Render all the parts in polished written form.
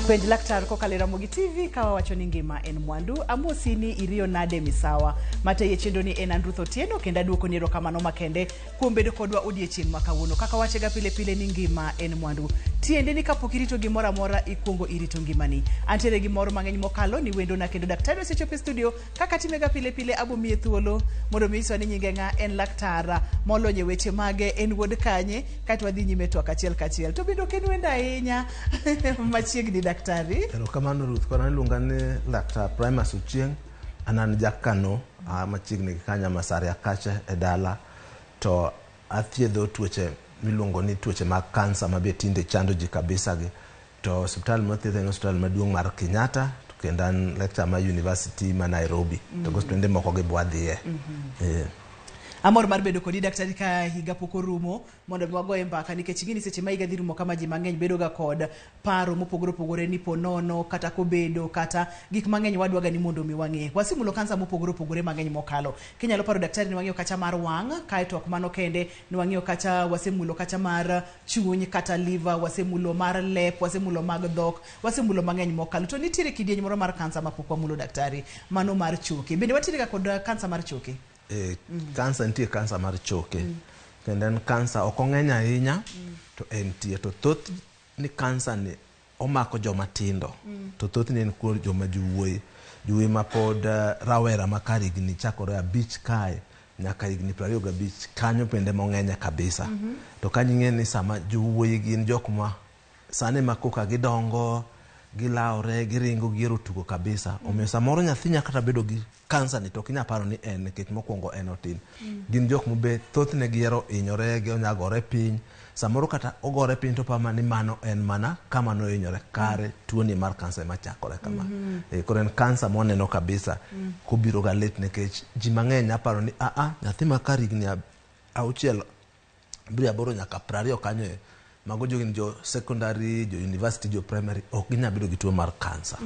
Penj laktar kokalo e Ramogi TV ka wawacho ni ngima en mwandu. Amosi ni iriyo nade misawa. Mateye chenro ni en Andruth Otieno kendo aduoko ni erokamano makende kuom bedo kodwa odiechieng' ma kawuono. Kaka wachega pile pile ni ngima en mwandu. Tiende ni kapok irito gimoro amora ikuongo irito ngimani. Antiere gi mor mang'eny mokalo ni wendona kendo daktari osechopo e studio kaka atimega pile pile abo miye thuolo mondo mi nyiswa ni nyinge ng'a en laktar molony e weche mage en wuod kanye kaeto wadhi nyime twak achiel kachiel. To bende ok en wendo ahinya machiegni daktari. Erokamano Ruth, koro an iluonga ni Laktar Primus Ochieng', an an jakano a machiegni gi kanya Masaria kacha e dala to athiedho tuoche miluongo ni tuoche mag kansa ma be tinde chando ji kabisa gi. To osiptal mathiedhe en osiptal maduong' mar Kenyatta to kendo an lecturer ma university ma Nairobi. To gi osiptende moko gi bwadhiye. Eh. Amor mar bedo kodi daktari ka higa pok orumo mondo mi wagoye mbaka nikech ing'e ni seche ma higa dhi rumo kama ji mang'eny bedo ga kod paro mopogore opogore ni po nono kata kobedo kata gik mang'eny wadwaga ni mondo mi wang'e. Wasemulo kansa mopogore opogore mang'eny mokalo. Kinyalo paro daktari ne wang'iyo kacha mar wang' kaeto ok mano kende ne wang'iyo kacha wasemulo kacha mar chuny kata liver, wasemulo mar lep, wasemulo mag dhok, wasemulo mang'eny mokalo. To nitiere kidieny moro mar kansa mapok wamulo daktari, mano mar choke. Bende wantiere ga kod kansa mar choke? E, kansa nitie kansa mar choke kendo en kansa ok ong'eny ahinya to entie to thoth ni kansa ni omako joma tindo to thothne en kuom joma jowuoyi jowuoyi ma pod rawera ma kar higni chakore abich kae nyaka higni 25 kanyo bende mong'enye kabisa to kanyo ing'e ni sama jowuoyi gin jok ma sani ma koka gidongo gilawre giringo gihero tugo kabisa omiyo samoro nyathi nyaka kata bedo gi kansa ni to ok inyal paro ni en nikech mokwongo en otin. Gin jok mobe thothne gihero hinyore, onya gore piny. Samoro kata ogore piny to oparo ni mano en mana kama nohinyore kare tuoni mar kansa ema chakore kama. Koro en kansa mwaneno kabisa kobiro ga late nikech ji mang'eny nya paro ni aa nyathi ma kar higni auchiel abiriyo aboro nyaka 20 kanyo e mago jo gin jo secondary jo university jo primary ok ginyal bedo gi tuo mar kansa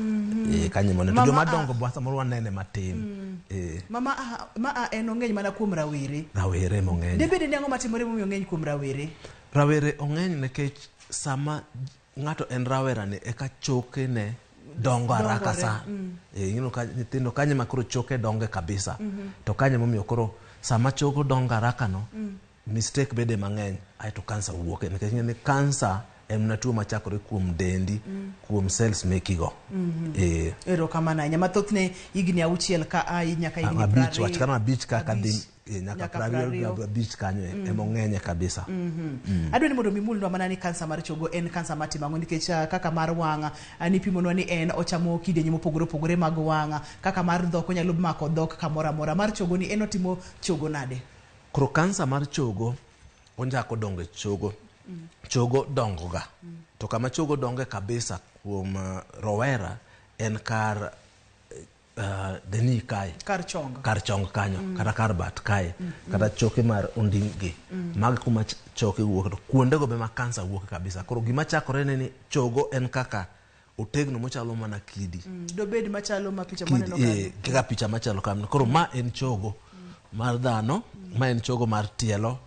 eh kanyo ema waneno. To joma dongo bo samoro wanene matin eh Mama a, ma a en ong'eny mana kuom rawere. Rawere ema ong'eny. Debed ni ang'o matimore momiyo ong'eny kuom rawere? Rawere ong'eny nikech sama ng'ato en rawera ni eka choke ne dongo haraka sana. Eh, ineno ka nyithindo kanyo ema koro choke donge kabisa. To kanyo emomiyo koro sama chogo dongo haraka no, mistake bede mang'eny aeto kansa wuok nikech ing'e ni kansa en mana tuo machakore kuom dendi, kuom cells mekigo. Eh. Erokamano ahinya. Ma thothne higni auchiel ka a nyaka higni Abich, wach 20. kama abich ka ka dhi Abich. nyaka Nyaka 25 20. kanyo ema ong'enye kabisa. Adwa ni mondo mimulnwa mana ni kansa mar chogo en kansa matimo ang'o nikech kaka mar wang' nipimonwa ni en ochamo kidienje mopogore opogore mag wang' kaka mar dhok onyalo mako dhok kamoro amora mar chogo ni en otimo chogo nade? Koro kansa mar chogo onjako dongo e chogo. Chogo dongo ga. To kama chogo donge kabisa kuom rowera en kar the knee kae. Kar chong. Kar chong kanyo, kata kar bat kae, kata choke mar onding gi. Mago kuma choke wuok. To kuondego be ma kansa wuok kabisa. Koro gima chakore ne ni chogo en kaka otegno mochalo mana kidi. Dobed machalo ma picha Kidi, maneno kanyo. Kaka picha machalo kamano. Koro ma en chogo mar dhano, ma en chogo mar tielo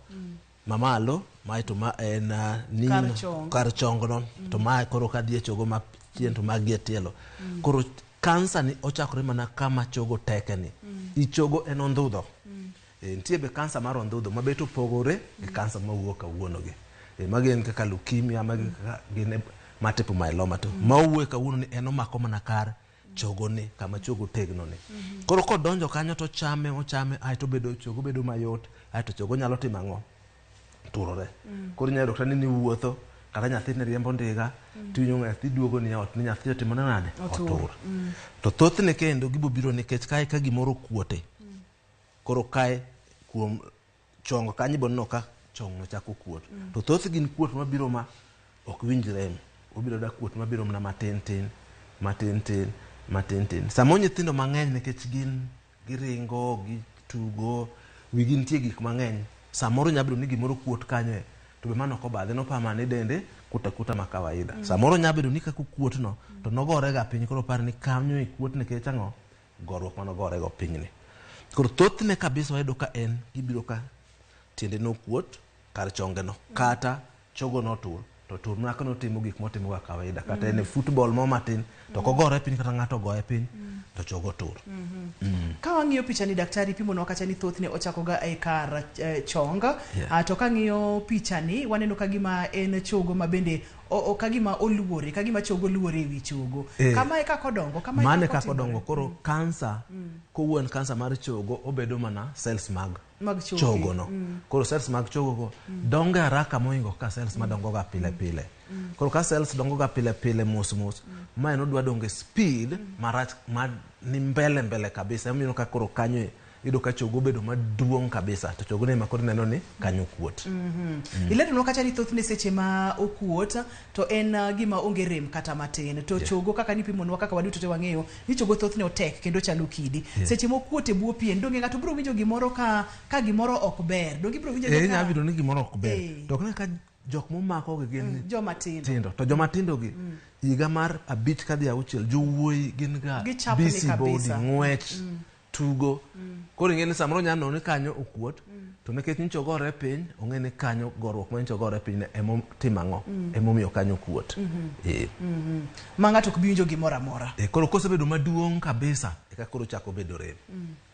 mamalo, mae to ma en knee Kar no, chong. kar chong no, to mae koro kadhi e chogo ma chien to magi e tielo. Koro kansa ni ochakore mana kama chogo teke ni. I chogo en ondhudho. Nitie be kansa mar ondhudho ma bet opogore gi kansa mawuok kawuono gi. Magi en kaka leukemia, magi kaka gin multiple myeloma to ma owuoye kawuono ni en omako mana kar chogo ni, kama chogo tegno ni. Koro kodonjo kanyo to ochame, ochame, aeto obedo, chogo bedo mayot, aeto chogo nyalo timo ang'o? Turore. Koro inyalo yudo kata ni niwuotho, kata nyathi ne riembo ndiga, tiwinjo nyathi duogo ni ot ni nyathi otimore nade? Otur. Otur. To thothne kendo gibo biro nikech kae ka gimoro okuote. Koro kae kuom chong kanyo ibo neno ka chong no chako kuot. To thoth gin kuot mabiro ma ok winj rem. Obiro da kuot mabiro mana matin tin, matin tin, matin tin. Samo nyithindo mang'eny nikech gin giringo, gitugo, wigi nitie gik mang'eny. Samoro nyalo bedo ni gimoro kuot kanyo e, to be mano ok obadhe, noparo mana ni dende kuot akuota ma kawaida. Samoro nyalo bedo ni kaka okuot no, to nogore ga piny koro oparo ni kanyo e kuot nikech ang'o? Goruok mane ogore go piny ni. Koro thothne kabisa wayudo ka en gibiro ka tiende nokuot kar chonge no, kata chogo notur. to tur mana kaka notimo gik motimo ga kawaida kata en e football mo matin to kogore piny kata ng'ato ogoye piny to chogo tur. Ka wang'iyo picha ni daktari pimonwa kacha ni thothne ochako ga e kar chong. To kang'iyo picha ni waneno ka gima en chogo ma bende ka gima oluore, ka gima chogo luore ewi chogo. Kama e kaka odongo, kama e Mano e kaka kaka odongo. Koro kansa kowuok en kansa mar chogo obedo mana cells mag choke. Chogo no. Koro cells mag chogo go dongo e haraka mohingo kaka cells madongo ga pile pile. Koro ka cells dongo ga pile pile mos mos, ma en odwa dongo e speed marach ma ni mbele mbele kabisa. Emomiyo ka koro kanyo iyudo ka chogo obedo maduong' kabisa to chogo ne ema koro ineno ni kanyo kuot. Ileronwa kacha ni thothne seche ma okuot to en gima onge rem kata matin. To chogo kaka nipimonwa kaka waduto te wang'eyo ni chogo thothne otek kendo chalo kidi. Seche mokuot e bwo pien donge ng'ato biro winjo gimoro ka gimoro ok ber. Donge ibiro winjo Eh, inya winjo ni gimoro ok ber. To ok ne ka jok momako gi gin joma tindo. Tindo. To joma tindo gi higa mar 5 kadhi 6 jowuoyi gin ga busy body ng'wech. Tugo. Koro ing'e ni samoro onyalo neno ni kanyo okuot, to nikech nyocha ogore piny, ong'e ni kanyo goruok ma nyocha ogore piny emotimo ang'o? Emomiyo kanyo okuot. Ma ng'ato ok bi winjo gimoro amora. Koro kosebedo maduong' kabisa, eka koro ochako bedo rem.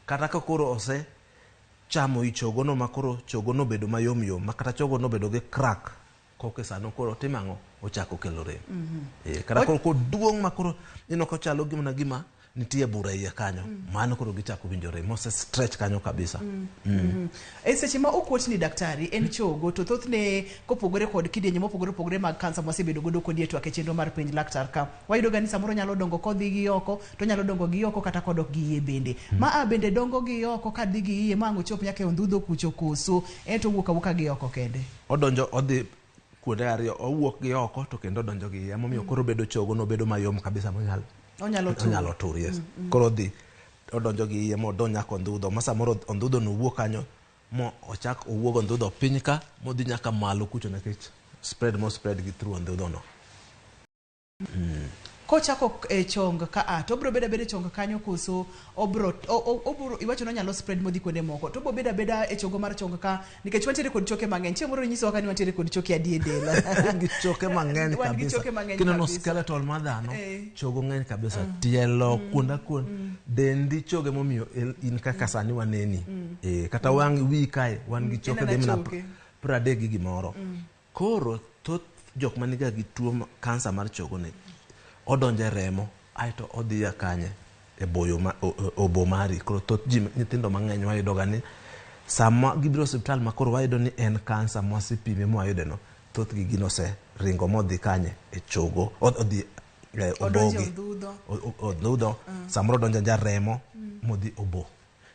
Kata ka koro ose chamo i chogono ma koro chogono obedo mayom yom, ma kata chogono obedo gi crack, koke sano koro otimo ang'o? Ochako kelo rem. Kata koro koduong' ma koro ineno ka ochalo mana gima nitie bura iye kanyo, mano koro gichako winjo rem, mose stretch kanyo kabisa. E seche ma okuot ni daktari en chogo, to thothne kopogore kod kidienje mopogore opogore mag kansa mwasebedo godo kodi e twak e chenro mar penj laktar ka, wayudo ga ni samoro nyalo dongo kodhi gi oko, to nyalo dongo gi oko kata kodok gi iye bende. Ma a bende dongo gi oko kadhi gi iye ma ang' ochop nyaka e ondhudho kucho koso, en to owuok awuoka gi oko kende. Odonjo odhi kuonde ariyo, owuok gi oko to kendo odonjo gi iye. Emomiyo koro bedo chogo no bedo mayom kabisa monyalo onyalo tur. Onyalo tur, yes. Koro odhi odonjo gi iye modonj nyaka ondhudho, ma samoro ondhudho no wuok kanyo mo ochak owuog ondhudho piny ka modhi nyaka malo kucho nikech spread mo spread gi through ondhudho no. Kochako e chong ka a to obiro bedo abeda e chong kanyo koso obiro obiro iwacho ni onyalo spread modhi kuonde moko to obiro bedo abeda e chogo mar chong ka nikech wantiere kod choke mang'eny. Chieng' moro nyisowa ka ni wantiere kod choke adi e del. Gi choke mang'eny kabisa. Kineno skeletal mar dhano, chogo ng'eny kabisa. Tielo, kuonda kuond, dendi choge momiyo in kaka sani waneni. Kata wang' wiyi kae wan gi choke dhi mana 30 gi gimoro. Koro thoth jok maniga gi tuo kansa mar chogo ni odonjo e remo aeto odhi ya kanye e boyo ma, obo mari. Koro thoth ji nyithindo mang'eny wayudo ga ni sama gibiro osiptal ma koro wayudo ni en kansa mwasepime mwayude no, thothgi gin oseringo modhi kanye e chogo, odhi e obogi, ondhudho, samoro odonjo aja remo modhi obo.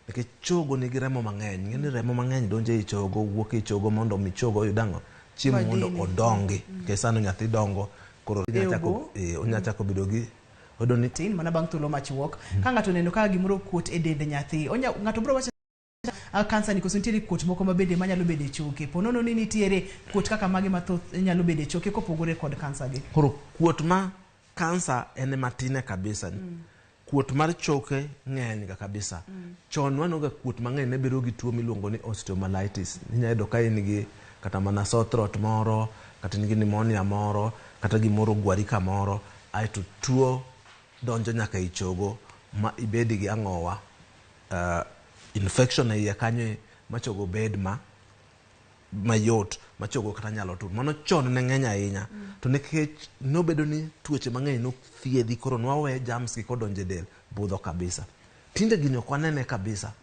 Nikech chogo nigi remo mang'eny, ing'e ni remo mang'eny donjo ei chogo, wuok ei chogo mondo mi chogo oyud ang'o? Chiemo mondo odongi. Nikech sano nyathi dongo, koro onya chako bedo gi oyudo ni tin mana bang' thuolo machuok. Ka ng'ato oneno ka gimoro kuot e dend nyathi, ng'ato biro wacho kansa ni koso nitiere kuot moko ma bende manyalo bedo e choke. Po nono ni nitiere kuot kaka mage mathoth nyalo bedo e choke kopogore kod kansa gi. Koro kuot ma kansa en matine kabisa. Kuot mar choke ng'eny ga kabisa. Chon waneno ga kuot mang'eny ne bedo gi tuo miluongo ni osteomyelitis. Inyalo yudo ka in gi kata mana sore throat moro, kata in gi pneumonia moro, kata gimoro ogwari kamoro, aeto tuo donjo nyaka e chogo ma ibed gi ang'owa, infection e iye kanyo ma chogo bed ma mayot ma chogo kata nyalo tur. Mano chon ne ng'eny ahinya. To nikech nobedo ni tuoche mang'eny nothiedhi, koro nwawe germs gi kodonjo e del budho kabisa. Tinde gini ok wanene kabisa.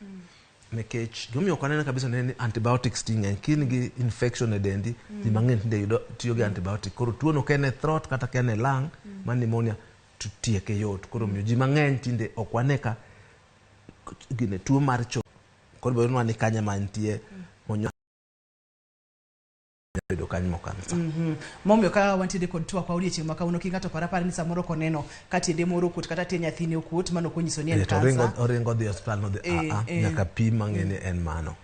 Nikech gimomiyo ok wanene kabisa ne ni antibiotics ti ng'eny. Ka in gi infection e dendi, ji mang'eny tinde yudo tiyo gi antibiotic. Koro tuono ka en e throat kata ka en e lung mar pneumonia to tieke yot. Koro omiyo ji mang'eny tinde ok wane ka gine tuo mar chogo. Koro bedo ni kanye ma nitie monyo bedo kanyo mo kansa. Momiyo ka wantiere kod twak wa odiechieng' ma kawuono, kik ng'ato par apara ni samoro koneno ka tiende moro okuot kata tie nyathine okuot, mano ok onyiso ni en kansa. Oringo dhi e osiptal nodhi, nyaka pim mang'e ni en mano.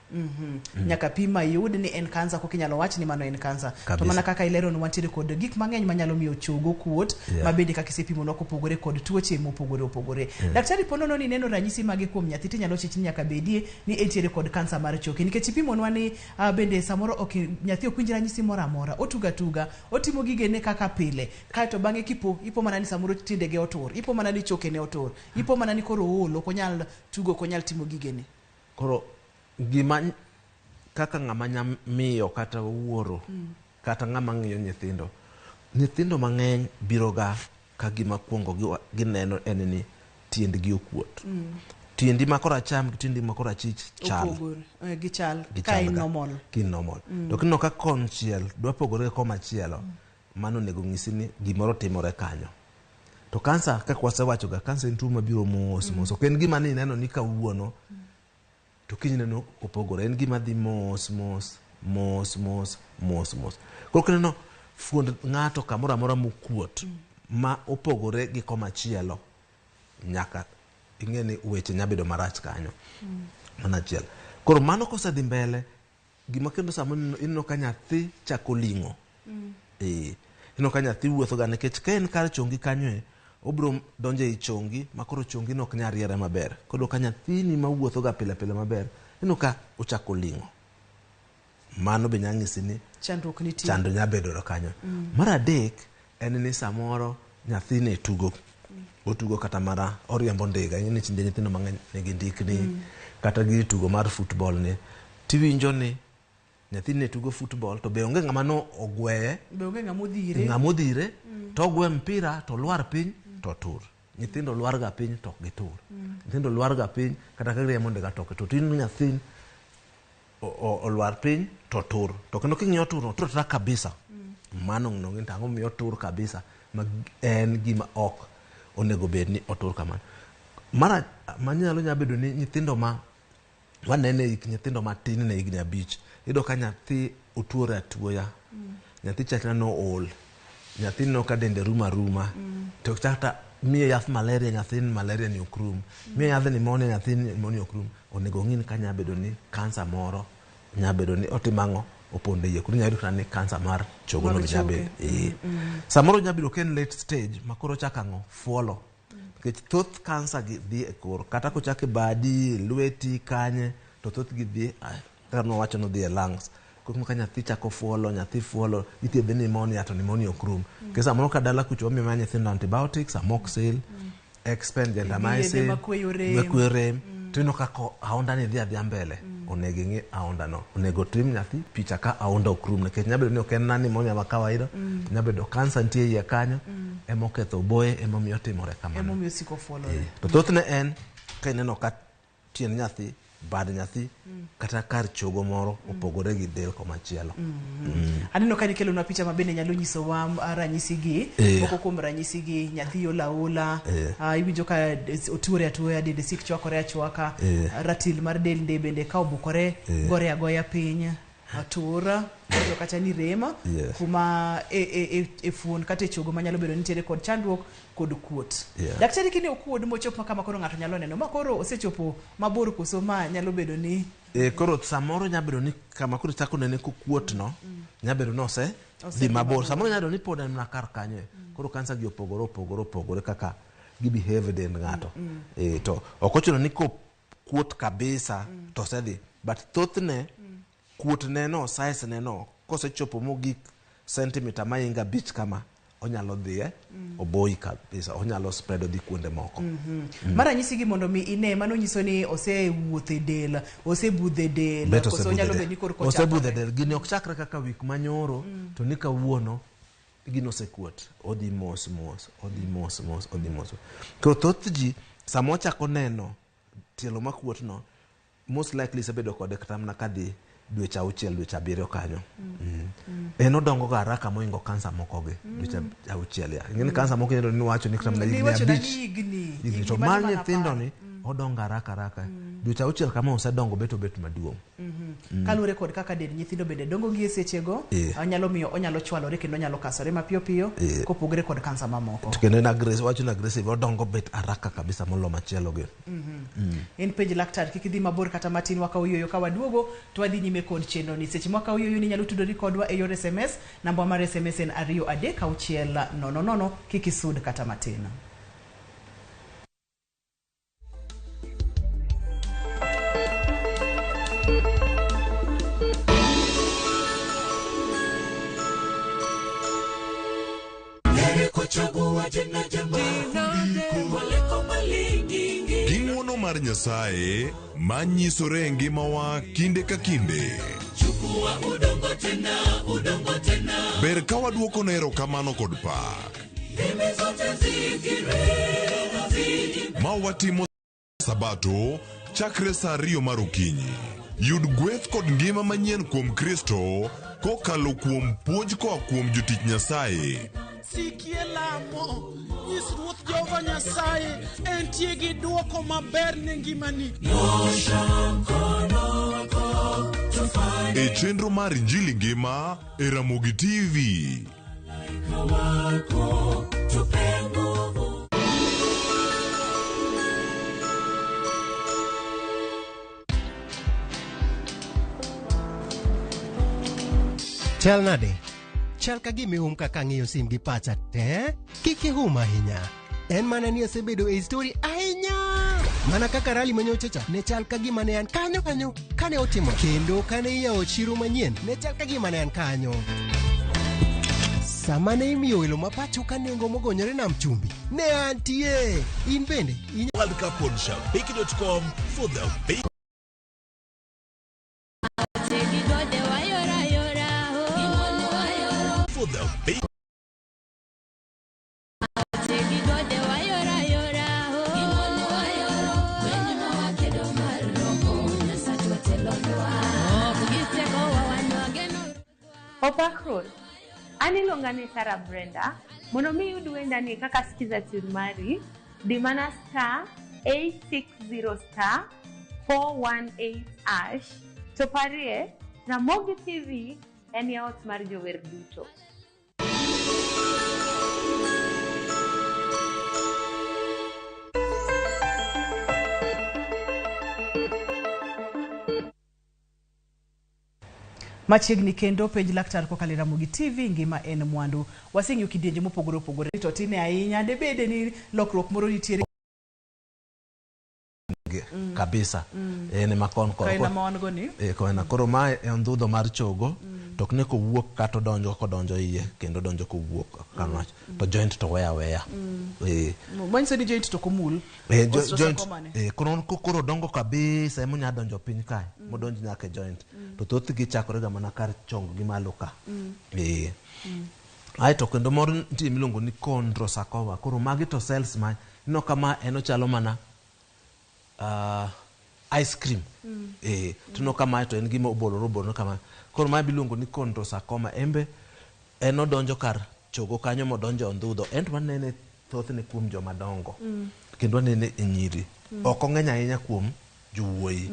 Nyaka pim mayud ni en kansa koka inyalo wach ni mano en kansa. To mana kaka ilero ni wantiere kod gik mang'eny manyalo miyo chogo kuot, ma bende kaka isepimonwa kopogore kod tuoche mopogore opogore. Daktari, po nono ni neno ranyisi mage kuom nyathi tinyalo chich ni nyaka bedie ni entiere kod kansa mar choke, nikech ipimonwa ni bende samoro ok nyathi ok winj ranyisi ranyisi moro amora. Otugo atuga, otimo gigene kaka pile. Kaeto bang'e kipo, ipo mana ni samoro tiendege otur, ipo mana ni chokene otur, ipo mana ni koro ool, ok onyal tugo, ok onyal timo gigene. Koro gima kaka ng'ama nyamiyo kata wuoro kata ng'ama ng'iyo nyithindo, nyithindo mang'eny biroga ka gima kuongo gineno en ni tiendgi okuot. Tiendi ma koracham gi tiendi ma korachich chal. Opogore, gichal, ka in normal. Ka in normal. To kineno ka konchiel dwa pogore gi komachielo, mano onego nyisi ni gimoro timore kanyo. To kansa, kaka wasewachoga, kansa en tuo mabiro mos mos. Ok en gima ni ineno ni kawuono to kiny ineno opogore. En gima dhi mos mos, mos mos, mos mos. Koro kineno fuond ng'ato kamoro amora mokuot ma opogore gi komachielo, nyaka ing'e ni weche nyalo bedo marach kanyo. Mano achiel. Koro mano kosedhi mbele, gima kendo samoro ineno ka nyathi chako ling'o. Ineno ka nyathi wuotho ga nikech ka en kar chongi kanyo e, obiro donjo ei chongi ma koro chongi no ok nyal riere maber. Koro ka nyathini mawuotho ga pile pile maber, ineno ka ochako ling'o. Mano be nyalo nyisi ni chandruok nitie. Chandruok nyalo bedo kanyo. Mar adek en ni samoro nyathini tugo. Otugo kata mara oriembo ndiga. Ing'e ni tinde nyithindo mang'eny nigi ndikni, kata gi tugo mar football ni. Tiwinjo ni nyathini ne tugo football to be onge ng'ama no ogweye. Be onge ng'ama odhire. Ng'ama odhire, to ogwe mpira to lwar piny to tur. Nyithindo lwar ga piny to ok gitur. Nyithindo lwar ga piny kata ka giriembo ndiga to ok gitur. To ineno nyathi olwar piny to tur. To kendo king'iyo tur no, otur atura kabisa. Mano no to ang'o momiyo otur kabisa ma en gima ok onego bed ni otur kamano. Mara manyalo nyalo bedo ni nyithindo ma wanene hik nyithindo matin ne higni 5, iyudo ka nyathi otuore atuoya. Nyathi chachna no ool. Nyathi no ka dende rumo aruma. To kata miye yath malaria, nyathi malaria ni ok rum. Miye yath pneumonia, nyathi pneumonia ok rum. Onego ng'i ni ka nyalo bedo ni kansa moro nyalo bedo ni otimo ang'o, opondo e iye. Koro inyalo yudo kata ni kansa mar chogo no nyalo bedo. Samoro nyalo bedo ka en late stage ma koro ochako ang'o, fuolo. Nikech thoth kansa gi dhi e kor. Kata kochako e badi, lweti, kanye, to thoth gi dhi, kaka nwawacho ni odhi e lungs. Koro ka nyathi chako fuolo, nyathi fuolo, ithiedhe pneumonia to pneumonia ok rum. Nikech samoro ka dala kucho wamiyo mana nyithindo antibiotics, amoxil, Expen, gentamicin, makweyo rem. makweyo rem. To ineno ka aonda ni dhi adhiya mbele. Onego ing'i aonda no. Onego tim nyathi picha ka aonda ok rum. Nikech nyalo bedo ni ok en na pneumonia ma kawaida. Nyalo bedo kansa nitie iye kanyo. Ema oketho oboye, ema omiyo otimore kamano. Emomiyo osiko fuolore. To thothne en ka ineno ka tiend nyathi, bad nyathi, kata kar chogo moro opogore gi del komachielo. Aneno ka nikelonwa picha ma bende nyalo nyisowa ranyisi gi. Moko kuom ranyisi gi, nyathi ola ola, iwinjo ka otuore atuoya, dende sik chwakore achwaka, ratil mar del bende ka obukore, gore agoya piny, tur, kata ni rem, kuma e fuon kata e chogo manyalo bedo nitiere kod chandruok kod kuot. Daktari kine okuod mochop ma kama koro ng'ato nyalo neno, ma koro osechopo mabor koso ma nyalo bedo ni Koro samoro nyalo bedo ni kama koro chako nene kokuot no, nyalo bedo ni ose dhi mabor. Samoro nyalo bedo ni pod en mana kar kanyo. Koro kansa gi opogore opogore opogore kaka gi behave dend ng'ato. To ok ochuno ni kokuot kabisa to osedhi. But thothne kuot neno, size neno, kosechopo mogik centimeter mainga 5 kama, onyalo dhiye, oboyi kabisa, onyalo spread odhi kuonde moko. Mar ranyisi gi mondo mi ine, mano nyiso ni osewuotho e del, osebudho e del, koso onyalo bedo ni koro osebudho e del. Gini ok chakre kaka wik manyoro, to ni kawuono gino osekuot, odhi mos mos, odhi mos mos, odhi mos. Koro thoth ji sama ochako neno tielo makuot no, most likely isebedo kode kata mana kadhi dweche 6, dweche 7 kanyo. En odongo ga haraka mohingo kansa moko gi dweche 6 ya. Ing'e ni kansa moko inyalo ni wacho ni kata mana higni 5. Higni to mar nyithindo ni odongo haraka haraka. Dweche 6 kama osedongo bet obet maduong'. Kaluwore kod kaka dend nyithindo bende dongo gi e sechego, nyalo miyo onyalo chwalore kendo onyalo kasore mapiyo piyo, kopogore kod kansa mamoko. To kendo en aggressive, wacho ni aggressive, odongo bet haraka kabisa molo machielo gi. En penj laktar, kik idhi mabor kata matin, wakawo yueyo ka waduogo to wadhi nyime kod chenro ni. Seche mwakawo yueyo ni inyalo tudori kodwa e yor SMS, namba mar SMS en 2 3 6 0 0, kik isud kata matin. Nyasaye manyisore e ngimawa kinde ka kinde. Ber ka waduokone erokamano kod pak. Ma watimo Sabato chakre saa 2 mar okinyi. Yud gweth kod ngima manyien kuom Kristo kokalo kuom puonj koa kuom jotich Nyasaye. Sikie lamo, nyis Ruoth Jehova Nyasaye entie gi dwoko maber ne ngimani. E chenro mar Injili Ngima e Ramogi TV. Chal nade? Chal ka gima ihum kaka ang'iyo sim gi pacha te. Kik ihum ahinya. En mana ni asebedo e story ahinya. Mana kaka rali manyocha cha ne chal ka gima ne an kanyo kanyo kane otimo. Kendo kane iyawo chiro manyien ne chal ka gima ne an kanyo. Sama ne imiyo welo ma pacho ka nengo mogonyore nam chumbi, ne antie. In bende World Cup on Shabiki.com for the big for the big Opak Ruoth. An iluonga ni Sarah Brenda. Mondo mi iyud wendani kaka Skiza Tune mari, di mana star 860 star 418 hash to parie Ramogi TV en yaot mar jower duto. Machiegni kendo penj laktar kokalo e Ramogi TV ngima en mwandu. Waseng'iyo kidienje mopogore opogore to tine ahinya debede ni lokruok moro nitiere kabisa. En ema kon koro. Kaina ma wan go ni. Koena koro mae en ndhudho mar chogo. To ok ni kowuok kata odonjo kodonjo iye kendo odonjo kowuok kamach to joint to weya weya. Manyiso ni joint to komul. Joint koro koro dongo kabisa ema onya donjo piny kae modonj nyaka e joint. To thothgi chakore ga mana kar chong gi malo ka. Aeto kendo moro nitie miluongo ni chondrosarcoma. Koro magi to cells ma ineno ka ma en ochalo mana ice cream. To ineno ka mae to en gima obolore obolore kama. Koro mae miluongo ni chondrosarcoma en be en odonjo kar chogo kanyo modonjo e ondhudho. En to wanene thothne kuom joma dongo. Kendo wanene e nyiri. Ok ong'eny ahinya kuom jowuoyi.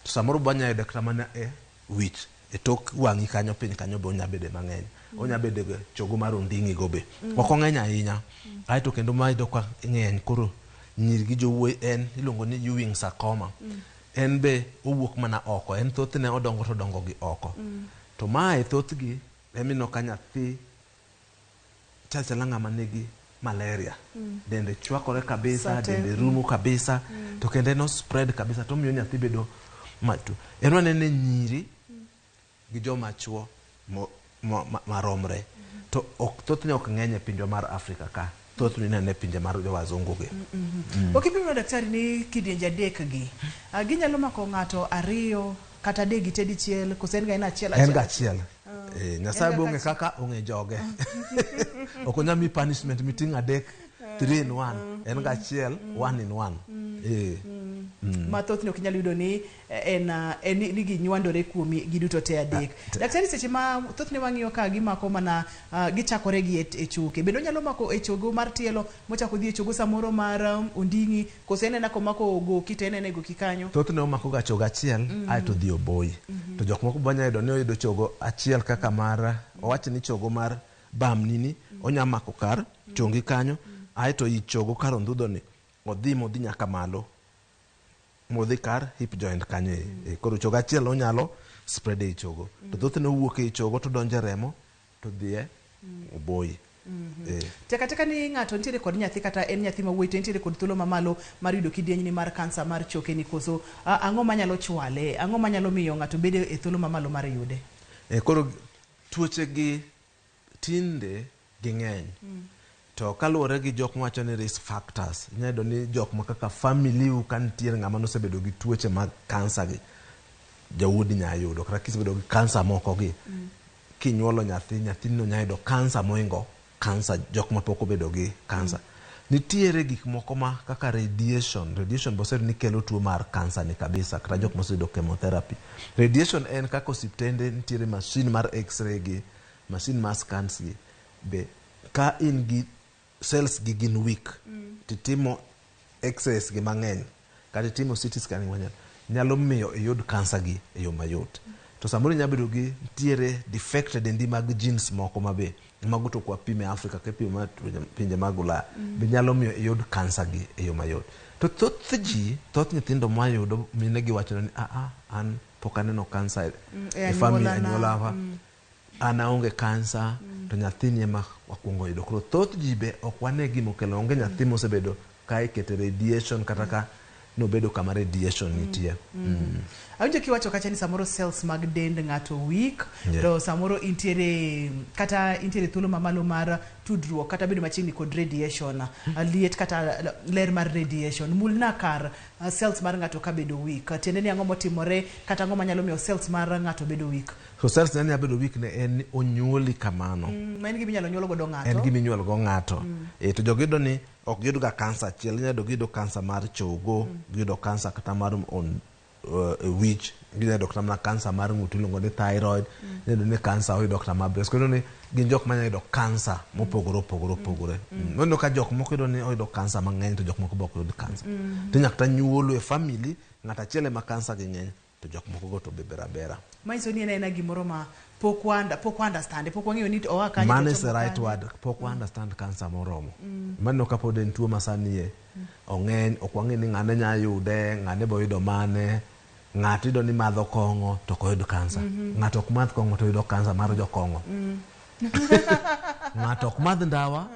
To samoro be wanyalo yude kata mana e wich. E tok wang'i kanyo piny kanyo be onya bede mang'eny. Onya bedo e chogo mar onding'i go be. Ok ong'eny ahinya. Aeto kendo ma iyudo ka ng'eny koro nyiri gi jowuoyi en iluongo ni Ewing sarcoma. En be owuok mana oko. En thothne odongo to odongo gi oko. To mae thothgi ema ineno ka nyathi chal chala ng'ama nigi malaria. Dende chwakore kabisa, dende rumo kabisa, to kendo en o spread kabisa to omiyo nyathi bedo matuo. En wanene nyiri gi joma chuo maromre. To ok thothne ok ng'eny e pinjwa mar Afrika ka. Thothne inene e pinje mar jowazungu gi. Ok ipimo daktari ni kidienje adek gi ginyalo mako ng'ato ariyo kata adek gi te dichiel koso en ga en achiel achiel? En ga achiel. Nyasaye be ong'e kaka ong'e joge. Ok onyal miyi punishment miting' adek 3 in 1. En ga achiel 1 in 1. Ma thothne ok inyal yudo ni en en ni ginywandore kuomi giduto te adek. Daktari seche ma thothne wang'iyo ka gimako mana gichakore gi e choke. Bende onyalo mako e chogo mar tielo mochako dhi e chogo samoro mar onding'i koso en ena komako goki to en ena e goki kanyo? Thothne omako ga chogo achiel aeto odhi oboyi. To jok moko be wanyalo yudo ni oyudo chogo achiel kaka mar owach ni chogo mar bamni ni onya mako kar chongi kanyo aeto i chogo kar ondhudho ni odhi modhi nyaka malo modhi kar hip joint kanyo e. Koro chogo achiel onyalo spread ei chogo. To thothne owuok ei chogo to donjo e remo to dhi e oboyi. Tek ateka ni ng'ato nitiere kod nyathi kata en nyathi ma wuoyi to entiere kod thuolo mamalo mar yudo kidienyni mar kansa mar choke ni koso ang'o manyalo chwale? Ang'o manyalo miyo ng'ato bedo e thuolo mamalo mar yude? Koro tuoche gi tinde ging'eny. To kaluwore gi jok mawacho ni risk factors, inyalo yudo ni jok ma kaka family u ka nitiere ng'ama nosebedo gi tuoche mag kansa gi, jawuodi nya yudo. Kata kisebedo gi kansa moko gi, kinyuolo nyathi, nyathini nya yudo kansa moingo kansa jok mapok obedo gi kansa. Nitiere gik moko ma kaka radiation, radiation boseyud ni kelo tuo mar kansa ni kabisa, kata jok moseyudo chemotherapy. Radiation en kaka osiptende nitiere machine mar x-ray gi, machine mar scans gi, be ka in gi cells gi gin weak, titimo x-rays gi mang'eny, kata itimo CT scan mang'eny, nyalo miyo iyud kansa gi e yo mayot. To samoro inyalo bedo gi nitiere defect e dendi mag genes moko mabe, mago to ok wapim e Africa, kipimo ma pinje mag Ulaya, be nyalo miyo iyud kansa gi e yo mayot. To thoth ji, thoth nyithindo mwayudo, mine gi wacho ni a an pok aneno kansa e e family anyuolana. anyuolawa, an aonge kansa, to nyathini ema wakwongo yudo. Koro thoth ji be ok wane gima okelo, onge nyathi mosebedo ka ikete radiation kata ka nobedo kama radiation nitie. Awinjo kiwacho kacha ni samoro cells mag dend ng'ato weak, to samoro intiere kata intiere thuolo mamalo mar tudruok kata bedo machiegni kod radiation, liet kata ler mar radiation. Mulna kar cells mar ng'ato kabedo weak, tiende ni ang'o motimore kata ang'o manyalo miyo cells mar ng'ato bedo weak? So cells ne nyalo bedo weak ne en ni onyuoli kamano. Ma en gima inyalo nyuol godo ng'ato. En gima inyuol go ng'ato. To jogi yudo ni ok giyud ga kansa achiel, inyalo yudo giyudo kansa mar chogo, giyudo kansa kata mar on wich, ginyalo yudo kata mana kansa mar ng'ut iluongo ni thyroid, inyalo yudo ni kansa oyudo kata mar breast. Koro ni gin jok manyalo yudo kansa mopogore opogore opogore. Ineno ka jok moko yudo ni oyudo kansa mang'eny to jok moko be ok yud kansa. To inyalo kata nyuolo e family, ng'ato achiel ema kansa gi ng'eny, to jok moko go to be ber abera. Manyiso ni en aena gimoro ma pok wa pok wa understand, pok wang'eyo ni oa kanye. Mano to is the ochomo right kanye. word, pok wa understand cancer moromo. Mano kapod en tuo ma sani e, ong'eny, ok wang'e ni ng'ane nya yude, ng'ane bo yudo mane, ng'ato yudo ni madho kong'o to ok oyud kansa. Ng'ato ok madh kong'o to yudo kansa mar jokong'o. Ng'ato ok madh ndawa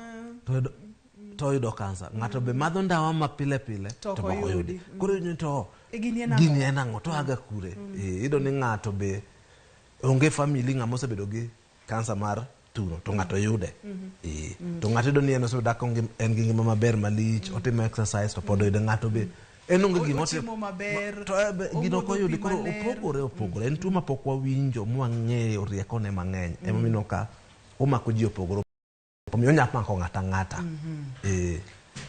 to oyudo kansa. Ng'ato be madho ndawa ma pile pile To to ok ok oyudi. oyudi. Koro iyudo ni to E gini en ang'o? gini en ang'o to aga kure? Iyudo ni ng'ato be onge family ng'ama osebedo gi kansa mar thuno to ng'ato yude. To ng'ato yudo ni en osebedo dak en gi ngima maber malich, otimo exercise to pod oyude. Ng'ato be en onge gima otimo. Ochiemo maber, To gino ok omodho oyudi. pi Koro maler. opogore opogore. En tuo ma pok wawinjo mwang'eyo riekone mang'eny. Emomiyo ka omako ji opogore. Omiyo onya mako ng'ata ang'ata.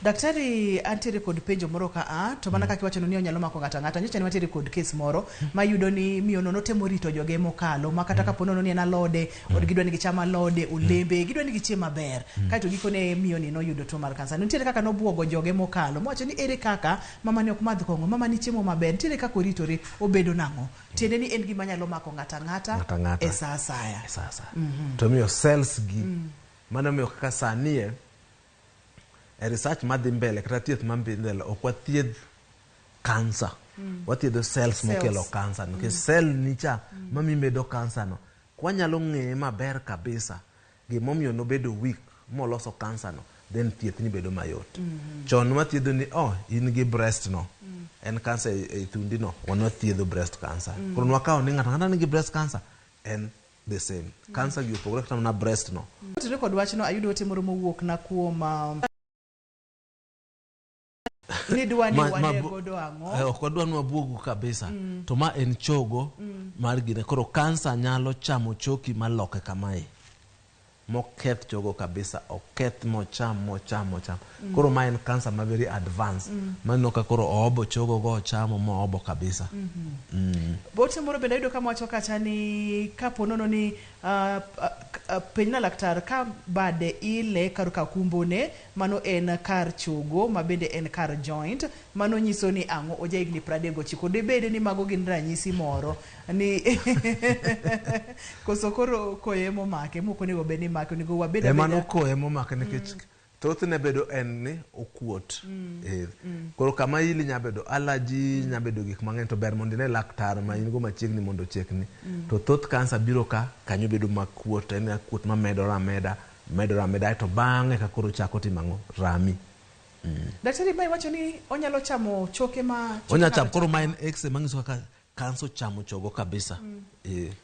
Daktari, antiere kod penjo moro ka a to mana kaka iwacho ni onyalo mako ng'ato ang'ata. Nyocha ne wantiere kod kes moro ma yudo ni miyo no notemo rito joge mokalo ma kata kapo nono ni en alode, od gidwa ni gicham alode, olembe, gidwa ni gichiem maber. Kaeto gikone miyo ni noyudo tuo mar kansa. Nitiere kaka nobuogo joge mokalo mowacho ni ere kaka mama ni ok madh kong'o, mama ni chiemo maber, nitiere kaka oritore, obedo nang'o? Tiende ni en gima nyalo mako ng'ato ang'ata Ng'ato ang'ata. e sa asaya. E sa asaya. To miyo cells gi, mano miyo kaka sani e research madhi mbele kata thieth madhi mbele ok wathiedh kansa. Wathiedho cells mokelo kansa nikech cell ni cha mamiyo imedo kansa no. Kwanyalo ng'eye maber kabisa gimomiyo nobedo weak moloso kansa no, then thieth ni bedo mayot. Chon wathiedho ni oh in gi breast no, en kansa e thundi no, wan wathiedho breast cancer. Koro nwakawo ni ng'ato ang'ata nigi breast cancer en the same. Kansa gi opogore kata mana breast no. Kotenore kod wachno, ayudo ote moro mowuok na kuom ni dwa ni wane godo ang'o? Ok wadwa ni wabuogu kabisa. To ma en chogo mar gine. Koro kansa nyalo chamo choki maloke kamae. Moketh chogo kabisa, oketh mocham mocham mocham. Koro ma en kansa ma very advanced. Maneno ka koro oobo chogo go ochamo moobo kabisa. Ote moro bende ayudo kama wacho kacha ni kapo nono ni penjna laktar ka bade ile kar ka kumbone, mano en kar chogo ma bende en kar joint, mano nyiso ni ang'o? Oja higni 39. Dibed ni mago gin ranyisi moro ni koso koro koyo emomake mok onego bed ni make, onego wabed Ema abeda nokoyo emomake nikech thothne bedo en ni okuot. Koro kama ili nya bedo allergy, nya bedo gik mang'eny, to ber mondo ine laktar ma in go machiegni mondo ochekni. To thoth kansa biro ka kanyo bedo makuot, en kuot mamedore ameda, medore ameda, aeto bang'e ka koro chako timo ang'o? Rami. Daktari, ma iwacho ni onyalo chamo choke ma choke Onya ng'ato chamo, koro ma en x-ray manyiso kaka kansa ochamo chogo kabisa.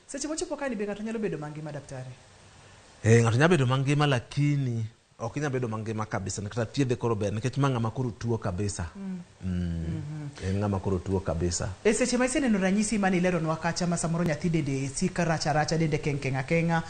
Seche mochopo kani be ng'ato nyalo bedo mangima, daktari? Ng'ato nyalo bedo mangima lakini Ok inyal bedo mangima kabisa kata thiedhe koro ber nikech ma ng'ama koro tuo kabisa. En ng'ama koro tuo kabisa. E seche ma iseneno ranyisi mane ileronwa kacha ma samoro nyathi dende sik rach aracha, dende keng keng akeng'a,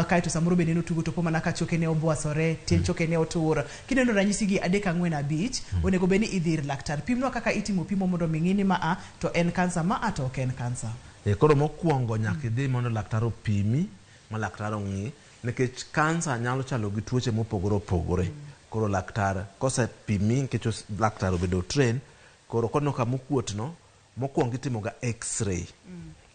kaeto samoro be neno tugo to po mana ka chokene obwasore, tiend chokene otur. Kineno ranyisi gi 3 4 5, onego bed ni idhi ir laktar. Pimnwa kaka itimo pimo mondo mi ng'i ni ma a to en kansa, ma a to ok en kansa. Koro mokwongo nyaka idhi mondo laktar opimi, ma laktar ong'i, nikech kansa nyalo chalo gi tuoche mopogore opogore. Koro laktar kosepimi, nikech laktar obedo train, koro koneno kama okuot no, mokwongo itimo ga x-ray.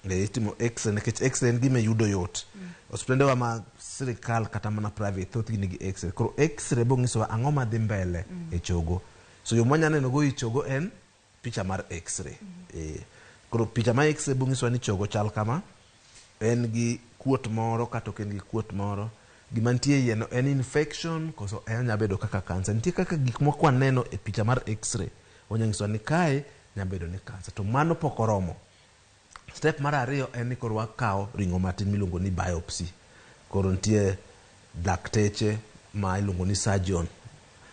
Itimo x-ray nikech x-ray en gima yudo yot. Osiptende wa ma sirikal kata mana private thothgi nigi x-ray. Koro x-ray bo nyisowa ang'o madhi mbele e chogo. So yo mwanya neno go i chogo en picha mar x-ray. Koro picha mar x-ray bo nyisowa ni chogo chal kama, en gi kuot moro kata ok en gi kuot moro. Gima nitie iye no en infection koso en nya bedo kaka kansa. Nitie kaka gik moko waneno e picha mar x-ray onya nyisowa ni kae nya bedo ni kansa. To mano pok oromo. Step mar ariyo en ni koro wakawo ring'o matin miluongo ni biopsy. Koro nitie dakteche ma iluongo ni surgeon,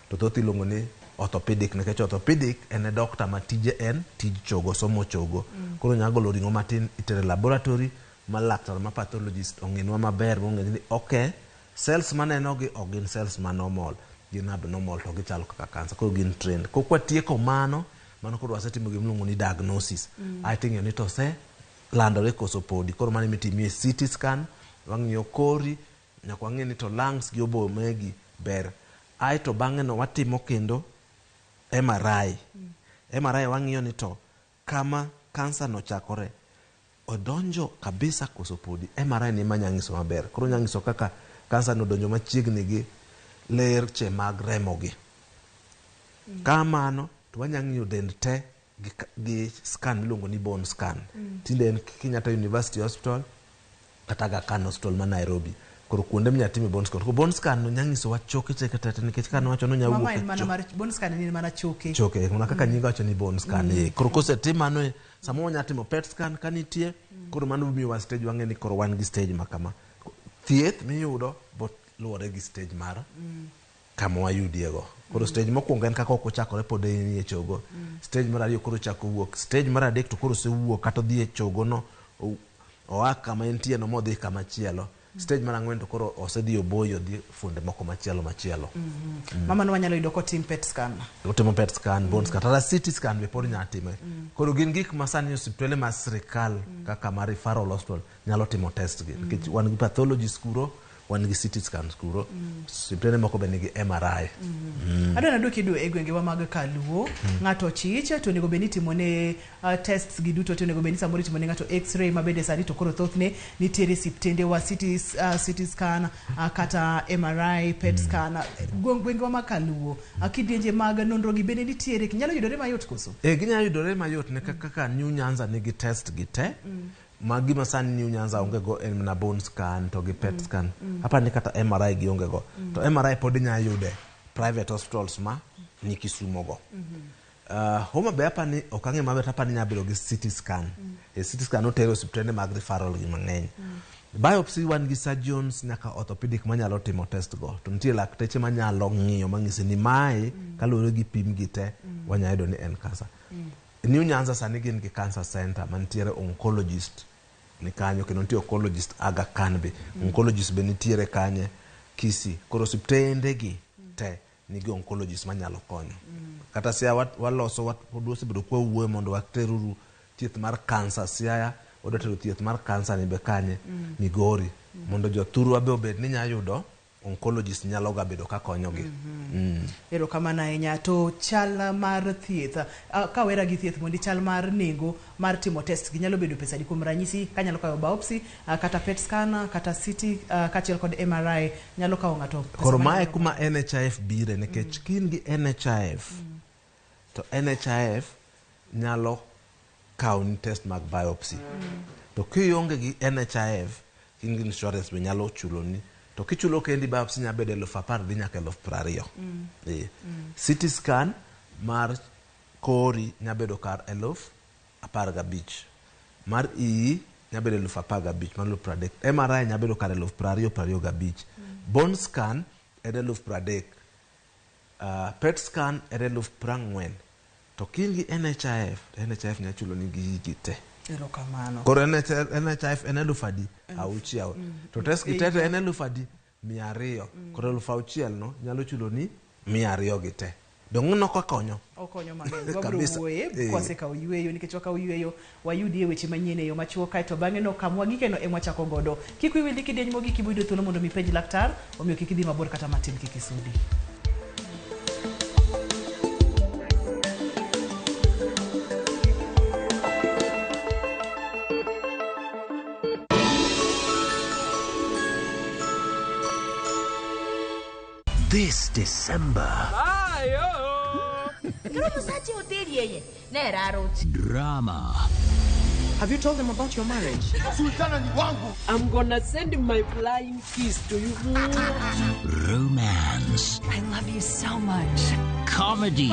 to thoth iluongo ni orthopedic, nikech orthopedic en e doctor ma tije en tij chogo, somo chogo. Koro nya golo ring'o matin itere laboratory ma laktar ma pathologist ong'inwa maber mong'e ni okay, cells maneno gi ok gin cells ma normal, gin abnormal to gichalo kaka kansa. Koro gin trained. Kok watieko mano, mano koro wasetimo gima iluongo ni diagnosis. Aeto ing'iyo ni to ose landore koso podi. Koro mano emitimie CT scan, wang'iyo kori, nyaka wang'e ni to lungs gi obo megi ber. Aeto bang'e no watimo kendo MRI. MRI wang'iyo ni to kama kansa no chakore, odonjo kabisa koso podi. MRI ni ema nya nyiso maber. Koro nya nyiso kaka kansa no odonjo machiegni gi lerche mag remo gi. Kamano to wanya ng'iyo dend te gi scan miluongo ni bone scan. Tinde en Kenyatta University Hospital kata Aga Khan Hospital ma Nairobi. Koro kuonde minya time bone scan. Koro bone scan no nya nyisowa choke cheke tete nikech ka nowacho no nya Mama wuok en e mana mar bone scan en mana choke. Choke, mana kaka nyinge wacho ni bone scan. Koro kosetim mano, samoro wanya timo PET scan ka nitie, koro mano miyowa stage wang'e ni koro wan gi stage ma kama. Thieth miyudo bo luwore gi stage mar kama wayudiego. Koro stage mokwongo en kaka ok ochakore pod en e chogo. Stage mar ariyo koro chako wuok. Stage mar adek to koro osewuok kata odhi e chogo no, oa kama entie no modhi kama chielo. Stage mar ang'wen to koro osedhi oboyo odhi fuonde moko machielo machielo. Mama no wanyalo yudo kotim PET scan. Otimo PET scan, bone scan, kata CT scan be pod nya time. Koro gin gik ma sani osiptende mar sirikal kaka mar referral hospital nyalo timo test gi. Nikech wan gi pathologist kuro, wan gi CT scans kuro, osiptende moko be nigi MRI. Adwa naduoki e gwengewa mag Kaluo, ng'ato chich to onego bed ni itimone tests gi duto, to onego bed ni samoro itimone ng'ato x-ray ma bende sani to koro thothne nitiere osiptende wa CT scan, kata MRI, PET scan. Gwengewa mag Kaluo, kidienje mag nonro gi bende nitiere, nyalo yudore mayot koso? Ginyalo yudore mayot ne kaka New Nyanza nigi test gi te. Ma gima sani New Nyanza onge go en mana bone scan to gi PET scan. Apani kata MRI gi onge go. To MRI pod inya yude private hospitals ma ni Kisumo go. Homa Bay apani ok ang'e maber, apani nya bedo gi CT scan. CT scan otere osiptende mag referral gi mang'eny. Biopsy wan gi surgeons nyaka orthopedic manyalo timo test go. To nitie lakteche manyalo ng'iyo mang'isi ni mae kaluwore gi pim gi te wanya yudo ni en kansa. New Nyanza sani gin gi cancer center mantiere oncologist ni kanyo, kendo nitie oncologist Aga Khan be. Oncologist be nitiere kanye Kisii. Koro osiptende gi te nigi oncologist manyalo konyo. Kata Siaya waloso pod wasebedo kwa wuoyo mondo wateruru thieth mar kansa Siaya, wadwa tero thieth mar kansa ni be kanye Migori, mondo jothurwa be obed ni nya yudo oncologist nyalo ga bedo ka konyogi. Erokamano ahinya. To chal mar thieth, kawera gi thieth mondi, chal mar nengo mar timo test gi nyalo bedo pesa adi? Kuom ranyisi, kanyalo kawo biopsy, kata PET scan, kata CT, kaachiel kod MRI, nyalo kawo ng'ato pesa Koro manyalo mae kuma NHIF bire, nikech ka in gi NHIF, to NHIF nyalo kawoni test mag biopsy. To kionge gi NHIF, in gi insurance be nyalo chuloni. To kichulo kendi biopsy nya bedo 10,000 dhi nyaka 20,000. CT scan mar kori nya bedo kar 15,000. Mar iyi nya bedo 15,000, mano 30,000. MRI nya bedo kar 20,000, 25,000. Bone scan en 30,000. PET scan en 40,000. To ka in gi NHIF, to NHIF nyalo chuloni gigi te. Erokamano. Koro NHIF en 6,000. To test gi te to en 1,200. Koro 6,000 no nyalo chuloni 200 gi te. Dong' nokokonyo. Okonyo mang'eny. Wabiro Kabisa. wuoye kwasekawo yueyo, nikech wakawo yueyo wayudie weche manyien e yo machuok, kaeto bang'e no kamwa gikeno ema wachako godo. Kik wiyi wil ni kidieny mogik iboyudo thuolo mondo mi ipenj laktar, omiyo kik idhi mabor kata matin, kik isudi. This December, drama, Have you told them about your marriage? Sultana ni wangu. I'm gonna send my flying kiss to you. romance, I love you so much. comedy,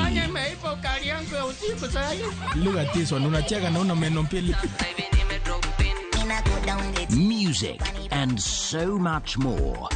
Look at this one, unacheka na una meno mbili. music, and so much more.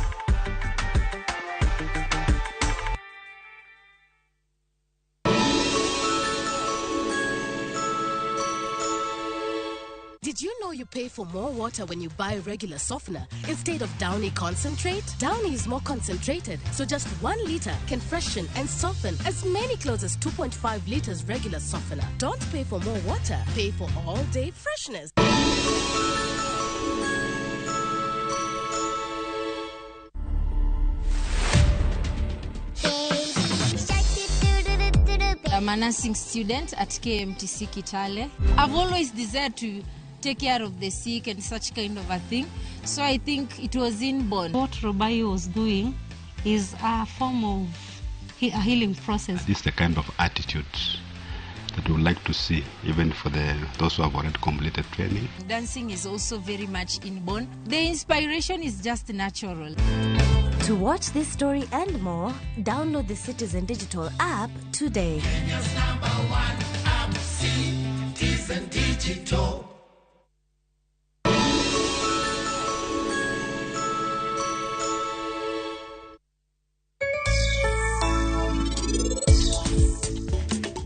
Did you know you pay for more water when you buy regular softener instead of Downy concentrate? Downy is more concentrated, so just 1 liter can freshen and soften as many clothes as 2.5 liters regular softener. Don't pay for more water, pay for all day freshness. I'm a nursing student at KMTC Kitale. I've always desired to take care of the sick and such kind of a thing. So I think it was inborn. What Robai was doing is a form of a healing process. This is the kind of attitude that we would like to see, even for those who have already completed training. Dancing is also very much inborn. The inspiration is just natural. To watch this story and more, download the Citizen Digital app today. Kenya's number one app, Citizen Digital.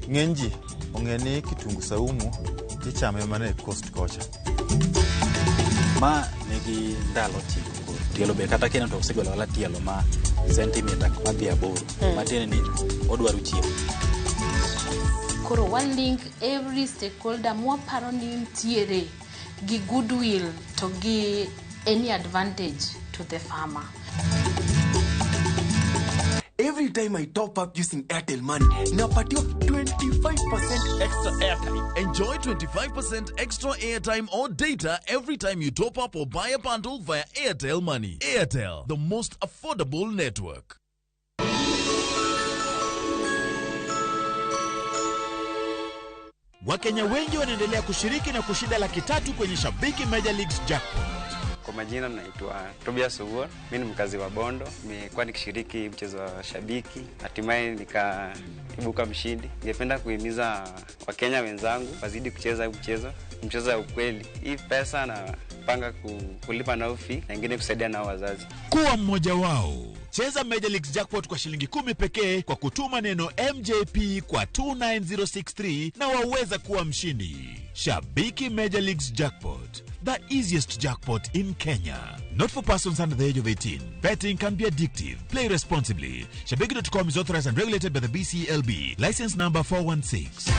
Ng'eny ji ong'e ni kitungu saumu ichame mana e coast kocha. Ma nigi ndalo 9. Tielo be kata kineno to osegolo wala tielo ma sentimita madhi 8. Matiende ni odwaro chiemo. Koro one link every stakeholder mwaparo ni nitiere gi goodwill to gi any advantage to the farmer. Every time I top up using Airtel Money, napatiwa 25% extra airtime. Enjoy 25% extra airtime or data every time you top up or buy a bundle via Airtel Money. Airtel, the most affordable network. Wakenya wengi wanaendelea kushiriki na kushinda 300,000 kwenye Shabiki Major Leagues Jackpot. Kwa majina naitwa Tobias Owuor, mimi ni mkazi wa Bondo. Nimekuwa nikishiriki mchezo wa Shabiki, hatimaye nikaibuka mshindi. Ningependa kuhimiza Wakenya wenzangu wazidi kucheza mchezo, mchezo wa ukweli. Hii pesa napanga kulipa nao fee na ingine kusaidia nao wazazi. Kuwa mmoja wao. Cheza Major Leagues Jackpot kwa shilingi 10 pekee kwa kutuma neno MJP kwa 29063 na waweza kuwa mshindi. Shabiki Major Leagues Jackpot, the easiest jackpot in Kenya. Not for persons under the age of 18. Betting can be addictive. Play responsibly. Shabiki.com is authorized and regulated by the BCLB. License number 416.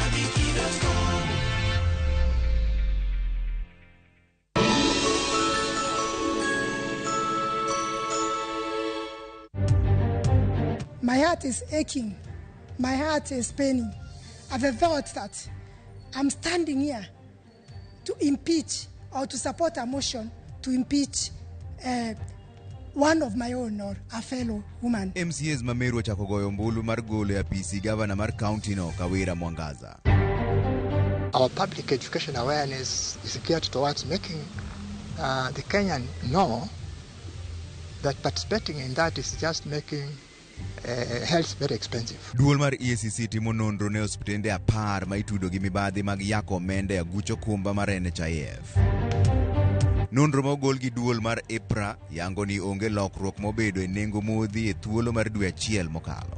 My heart is aching. My heart is paining. I've felt that I'm standing here to impeach or to support a motion to impeach one of my own or a fellow woman. MCAs ma Meru ochako goyo ombulu mar golo e apisi gavana mar kaunti no Kawira Mwangaza. Our public education awareness is geared towards making the Kenyan know that participating in that is just making health very expensive. Duol mar EACC timo nonro ne osiptende 10 ma itudo gi mibadhi mag yako omenda e aguch okumba mar NHIF. Nonro ma ogol gi duol mar EPRA yango ni onge lokruok mobedo e nengo modhi e thuolo mar dwe achiel mokalo.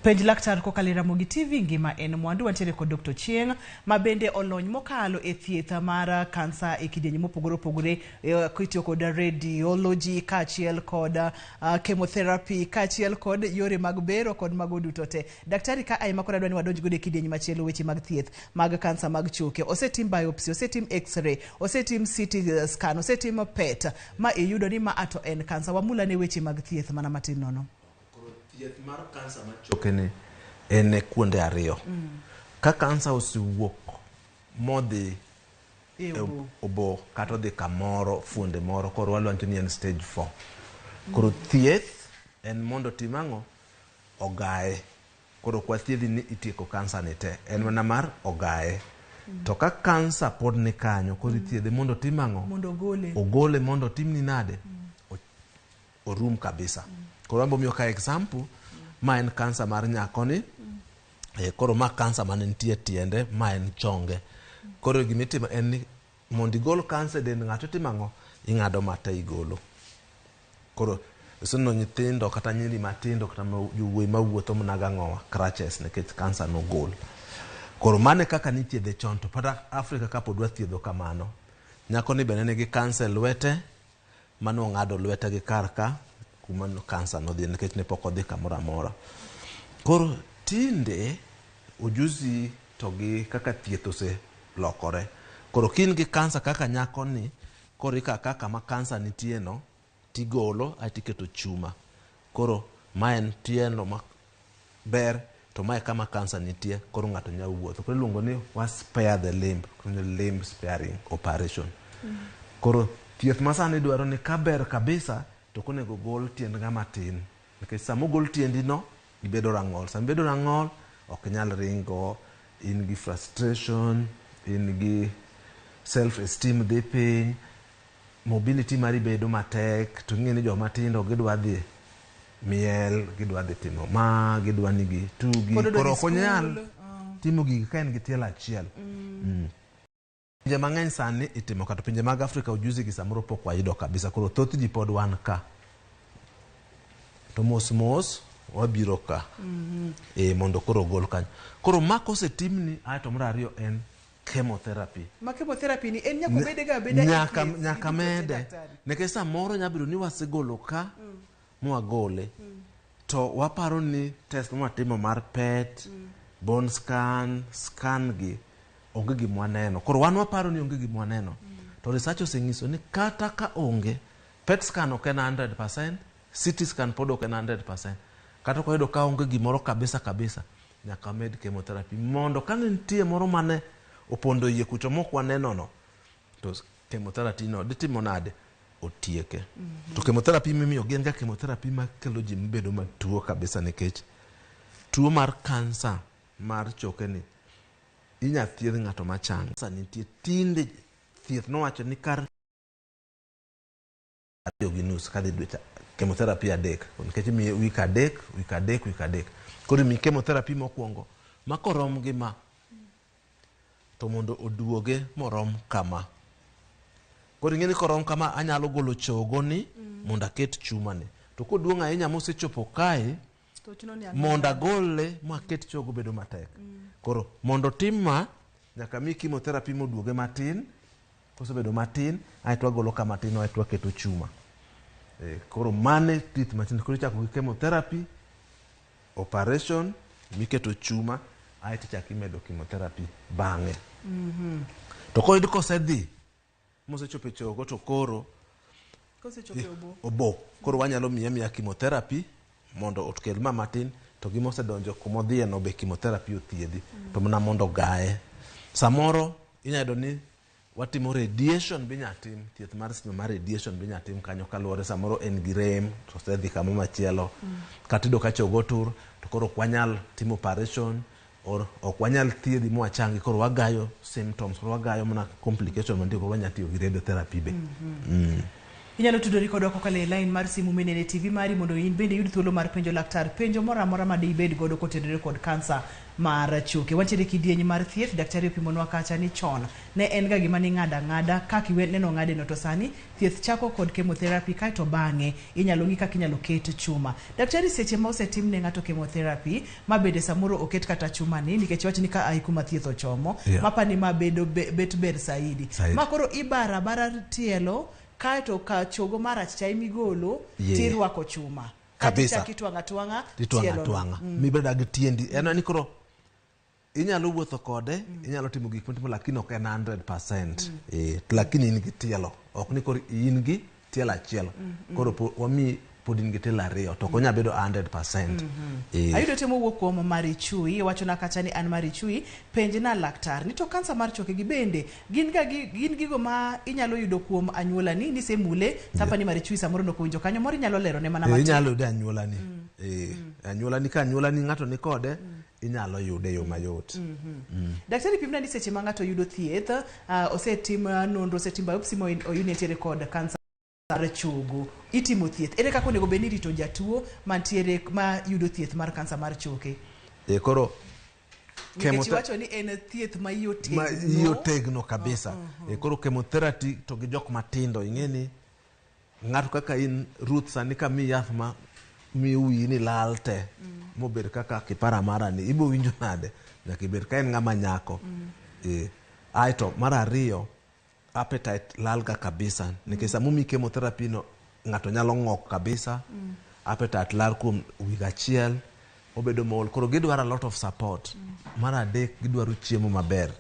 Penj laktar kokalo e Ramogi TV ngima en mwandu wantiere kod Dr. Chieng ma bende olony mokalo e thieth mar kansa e kidienje mopogore opogore kitiyo kod radiology kaachiel kod chemotherapy kaachiel kod yore mag bero kod mago duto te. Daktari ka ae makoro adwa ni wadonj godo e kidieny machielo weche mag thieth mag kansa mag choke. Osetim biopsy, osetim x-ray, osetim CT scan, osetim PET ma iyudo ni ma ato en kansa. Wamula ne weche mag thieth mana matin nono. Thieth mar kansa mar choke ni en e kuonde ariyo. Ka kansa osewuok modhi E e obo. obo kata odhi kamoro fuonde moro koro waluongo ni en stage 4. Koro thieth en mondo otim ang'o? Ogaye. Koro ok wathiedhi ni itieko kansa ni te. En mana mar ogaye. To ka kansa pod ni kanyo koro ithiedhe mondo otim ang'o? Mondo ogole. Ogole mondo otimni nade? Orum kabisa. Koro ambo miyo ka example ma en kansa mar nyakoni. Koro ma kansa mane nitie tiende, ma en chonge. Koro gimitimo en ni mondo igol kansa e dend ng'ato itimo ang'o? Ing'ado mate igolo. Koro iseneno nyithindo kata nyiri matindo kata jowuoyi mawuotho mana gang'owa crutches nikech kansa nogol. Koro mano e kaka nithiedhe chon to pata Afrika ka pod wathiedho kamano. Nyakoni bende nigi kansa e lwete mane ong'ado lwete gi kar ka kuma kansa nodhi nikech ne pok odhi kamoro amora. Koro tinde ujuzi to gi kaka thieth oselokore. Koro ka in gi kansa kaka nyakoni, koro ikawo kaka kama kansa nitie no tigolo aeto iketo chuma. Koro ma en tielo ma ber to mae kama kansa nitie koro ng'ato nyalo wuotho. Koro iluongo ni wa spare the limb, koro limb sparing operation. Koro thieth ma sani dwaro ni ka ber kabisa to ok onego gol tiend ng'ama tin. Nikech sama ogol tiendi no, ibedo rang'ol. Sama ibedo rang'ol, ok inyal ringo, in gi frustration, in gi self esteem dhi piny, mobility mari bedo matek, to ing'e ni joma tindo gidwa dhi miel, gidwa dhi timo ma, gidwa ni gitugi. Pod odwa Koro dhi ok onyal skul. timo gigi ka en gi tielo achiel. Pinje mang'eny sani itimo kata pinje mag Afrika ujuzi gi samoro pok wayudo kabisa. Koro thoth ji pod wan ka. To mos mos wabiro ka. Mondo koro ogol kanyo. Koro ma kosetimni aeto mar ariyo en chemotherapy. Ma chemotherapy ni en nyaka obede ga abeda e Nyaka, thieth, nyaka gi duto te, mede. daktari. Nikech samoro nyalo bedo ni wasegolo ka mwagole. To waparo ni test mwatimo mar PET, bone scan, scan gi onge gima waneno. Koro wan waparo ni onge gima waneno. To research osenyiso ni kata ka onge, PET scan ok en 100%, CT scan pod ok en 100%. Kata ka wayudo ka onge gimoro kabisa kabisa, nyaka med chemotherapy mondo ka ne nitie moro mane opondo iye kucho mok waneno no, to chemotherapy no ditimo nade? Otieke. To chemotherapy mimiyo gin ga chemotherapy makelo ji bedo matuo kabisa nikech tuo mar kansa mar choke ni inya thiedh ng'ato machang. Kansa nitie tinde thieth nowacho ni kar 2.5 kadhi dweche chemotherapy 3 nikech imiye wik 3 wik 3 wik 3. Koro imiyi chemotherapy mokwongo ma korom gi ma to mondo oduoge morom kama. Koro ing'e ni korom kama anyalo golo chogo ni mondo aket chuma ni. To koduong' ahinya mosechopo kae To chuno ni mondo agole maket chogo bedo matek. Koro mondo otim ma nyaka mi chemotherapy moduoge matin. Kosebedo matin aeto wagolo kama tin aeto waketo chuma. Koro mane thieth matin. Koro ichako gi chemotherapy, operation miketo chuma aeto ichako imedo chemotherapy bang'e. To koyud kosedhi mosechopo e chogo to koro Kosechopo e obo. obo. Koro wanyalo miye amiya chemotherapy mondo okel ma matin to gima osedonjo kumodhiye no be chemotherapy othiedhi. To mana mondo ogaye. Samoro inyalo yudo ni watimo radiation be inyalo tim, thieth mar stima mar radiation be inyalo tim kanyo kaluwore samoro en gi rem to osedhi kama machielo. Kata iyudo ka chogo otur to koro ok wanyal timo operation Or ok wanyal thiedhi mwachangi koro wagayo symptoms koro wagayo mana complication mantie koro wanyalo tiyo gi radiotherapy be. Inyalo tudori kodwa kokalo e line mar simu minene TV mari mondo in bende iyud thuolo mar penjo laktar penjo moro amora ma dibed godo kotenore kod kansa mar choke. Wantiere e kidieny mar thieth, daktari opimonwa kacha ni chon ne en ga gima ning'ado ang'ada kaka iwe neno ng'ade no to sani thieth chako kod chemotherapy kaeto bang'e inyalo ng'i kaka inyalo ket chuma. Daktari seche ma osetim ne ng'ato chemotherapy ma bende samoro oket kata chuma ni nikech wach ni ka ai kuma thieth ochomo mapani ma bedo bet ber saidi. Saidi. Ma koro ibara abara tielo kaeto ka chogo marach cha emigolo tirwako chuma. Kabisa. Kata itwang'a twang'a Titwang'a tielo no. twang'a. Mibedo gi tiendi. En ni koro inyalo wuotho kode, inyalo timo gik mitimo lakini ok en 100%. To lakini in gi tielo. Ok ni koro in gi tielo achiel. Koro wamiyi pod in gi tielo ariyo to ok onyal bedo 100%. Ayudo te mowuok kuom Marichui wachona kacha ni an Marichui penjna laktar ni to kansa mar choke gi bende gin ga gin gigo ma inyalo yudo kuom anyuolani nisemule sapa ni Marichui samoro nok owinjo kanyo moro inyalo lerone mana matin. Inyalo yude anyuolani. Anyuolani ka anyuolani ng'ato ni kode inyalo yude e yo mayot. Daktari pimna ni seche ma ng'ato yudo thieth osetim nonro osetim biopsy ma oyud ni entiere kod kansa mar chogo itimo thieth ere kaka onego bed ni irito jatuo mantiere ma yudo thieth mar kansa mar choke Koro nikech iwacho ni en thieth ma iye ma otegno iye otegno kabisa. Koro chemotherapy to gi jok matindo ing'e ni ng'ato kaka in Ruth sani ka mi yath ma miyo wiyi ni lal te mobed kaka kipara mara ni ibo winjo nade nyaka ibed ka en ng'ama nyako. Aeto mar ariyo appetite lal ga kabisa nikech sama omiyi chemotherapy no ng'ato nyalo ng'ok kabisa. Appetite lal kuom week achiel obedo mool koro gidwaro a lot of support. Mar adek gidwaro chiemo maber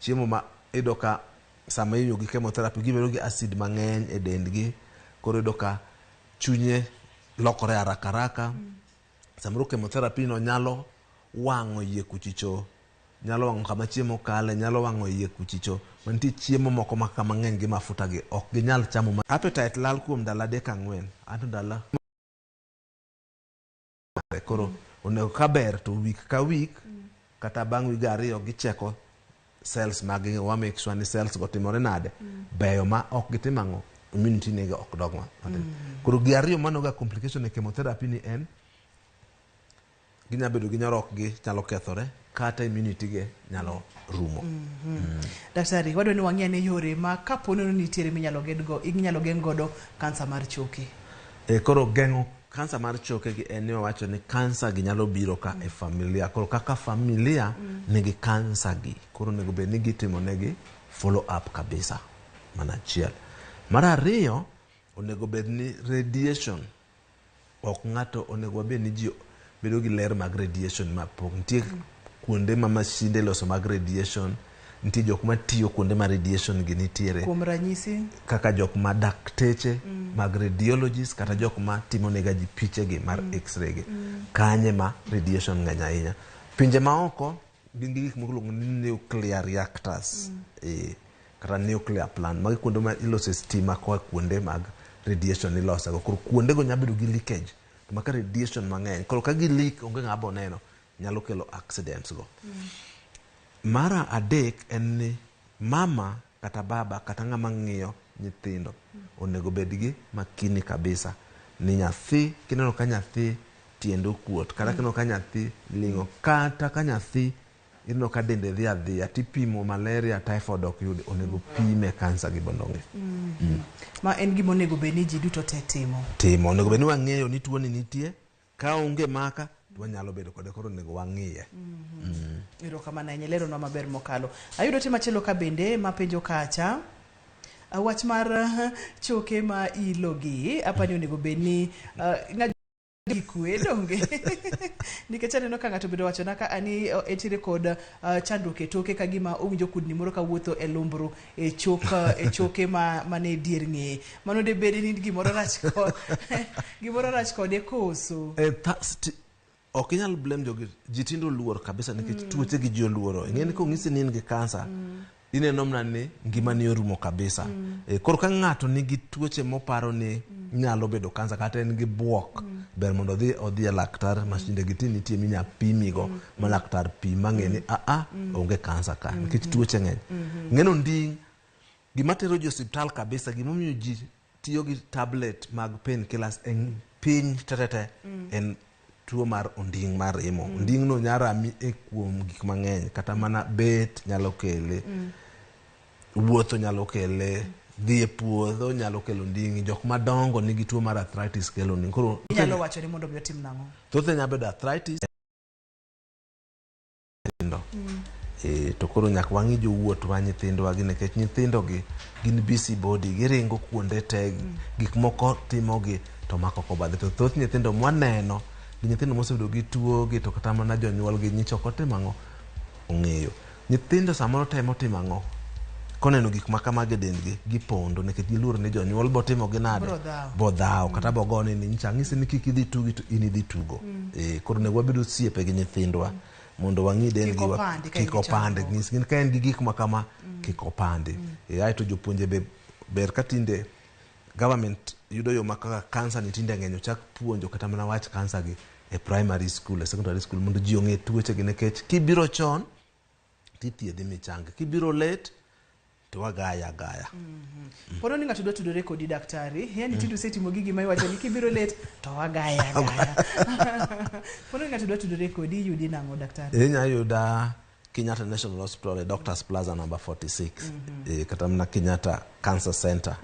chiemo ma iyudo ka sama imiyo gi chemotherapy gibedo gi acid mang'eny e dendgi koro iyudo ka chunye lokore haraka haraka. Samoro chemotherapy no nyalo wang'o yie kuchicho nyalo wang'o kama chiemo kale nyalo wang'o iye kuchicho mantie chiemo moko ma kama ng'eny gi mafuta gi ok ginyal chamo ma appetite lal kuom ndalo 3 4 anto ndalo koro onego ka ber to week ka week kata bang' wige 2 gicheko cells mag gi wa make sure ni cells go timore nade beyo ma ok gitim ang'o immunity negi ok dog matin. Koro gi ariyo mano ga complication e chemotherapy ni en ginya bedo gi nyorok gi nyalo kethore kata immunity ge nyalo rumo. Daktari wadwa ni wang'i ane yore ma kapo ni nitiere minyalo geng'go inyalo geng' godo kansa mar choke. Koro geng'o kansa mar choke gi en ni wawacho ni kansa gi nyalo biro ka e familia koro kaka familia nigi kansa gi koro onego bed ni gitimo negi follow up kabisa mana achiel. Mar ariyo onego bed ni radiation ok ng'ato onego wabed ni ji bedo gi ler mag radiation ma pok nitie kuonde ma masinde iloso mag radiation nitie jok matiyo kuonde ma radiation gi nitiere Kuom ranyisi kaka jok ma dakteche mag radiologists kata jok ma timo nega ji piche gi mar x-ray gi kanye ma radiation ng'eny ahinya. Pinje maoko gin gi gik moko iluongo ni nuclear reactors kata nuclear plant magi kuonde ma ilose stima koa kuonde mag radiation ilosego koro kuonde go nyalo bedo gi leakage to maka radiation mang'eny koro ka gi leak onge ng'ama bo neno nyalo kelo accidents go. Mar adek en ni mama kata baba kata ng'ama ng'iyo nyithindo onego bed gi makini kabisa ni nyathi kineno ka nyathi tiende okuot kata kineno ka nyathi ling'o kata ka nyathi ineno ka dende dhi adhiya tipimo malaria typhoid ok yudi onego pime kansa gi mondo ong'e. Ma en gima onego bed ni ji duto te timo. Timo onego bed ni wang'eyo ni tuoni nitie ka onge maka to wanyalo bedo kode koro onego wang'iye. Erokamano ahinya ileronwa maber mokalo. Ayudo te machielo ka bende mapenjo kacha wach mar choke ma ilo gi apani onego bed ni gi kwe donge nikech aneno ka ng'ato bende owachona ka ani entiere kod chandruok e toke ka gima owinjo kudni moro kawuotho e lumbru e chok e choke ma mane dier ng'eye mano de bed ni gimoro rach kod gimoro rach kode koso. Ok inyal blame jogi ji tinde oluor kabisa nikech tuoche gi ji oluoro ing'e ni kong'isi ni in gi kansa ineno mana ni ngimani orumo kabisa. Koro ka ng'ato nigi tuoche moparo ni nyalo bedo kansa kata en gi buok. Ber mondo odhi e laktar. Masinde gi tinde nitie minya pimigo ma laktar pim mang'e ni aa onge kansa ka, nikech tuoche ng'eny. Ng'eno onding' gima tero ji osiptal kabisa, gimomiyo ji tiyo gi tablet mag painkillers e piny tetete en tuo mar onding' mar remo. Onding' no nya rami e kuom gik mang'eny, kata mana bet nyalo kele, wuotho nyalo kele, dhi e puodho nyalo kelo onding'. Jok madongo nigi tuo mar arthritis kelo onding'. Koro Inyalo wacho ni mondo mi otim nang'o? Thothne nyalo bedo arthritis nyithindo. To koro nyaka wang'i jowuothwa, nyithindwa gi, nikech nyithindo gi gin busy body, giringo kuonde te, gik moko timogi to mako kobadhe. To thoth nyithindo mwaneno gi nyithindo mosebedo gi tuo gi, to kata mana jonyuol gi nyicha ok otimo ang'o ong'eyo. Nyithindo samoro temo timo ang'o koneno gik ma kamagi e dendgi, gipondo nikech giluor ni jonyuol botimo gi nade. Bro dhawo. Bodhawo kata bogone ni nyicha ang'isi ni kik idhi tugi to in idhi tugo. Koro onego wabed osiepe gi nyithindwa mondo wang'i dendgi. Kik opandi ka en kik gi opandi chandruok. Nyisgi ni ka en gi gik ma kama kik opandi. Aeto jopuonje be ber ka tinde government yudo yo ma kaka kansa ni tinde ng'eny, ochak puonjo kata mana wach kansa gi e primary school, e secondary school, mondo ji ong'e tuoche gi, nikech kibiro chon tithiedhi michangi, kibiro late to wagaya agaya. Pono ni ng'ato dwa tudore kodi daktari, yani tinde usetimo gigi ma iwacho ni kibiro late to wagaya agaya. Pono ni ng'ato dwa tudore kodi, yudi nang'o daktari? Inya yuda Kenyatta National Hospital e Doctors Plaza number 46, kata mana Kenyatta Cancer Center.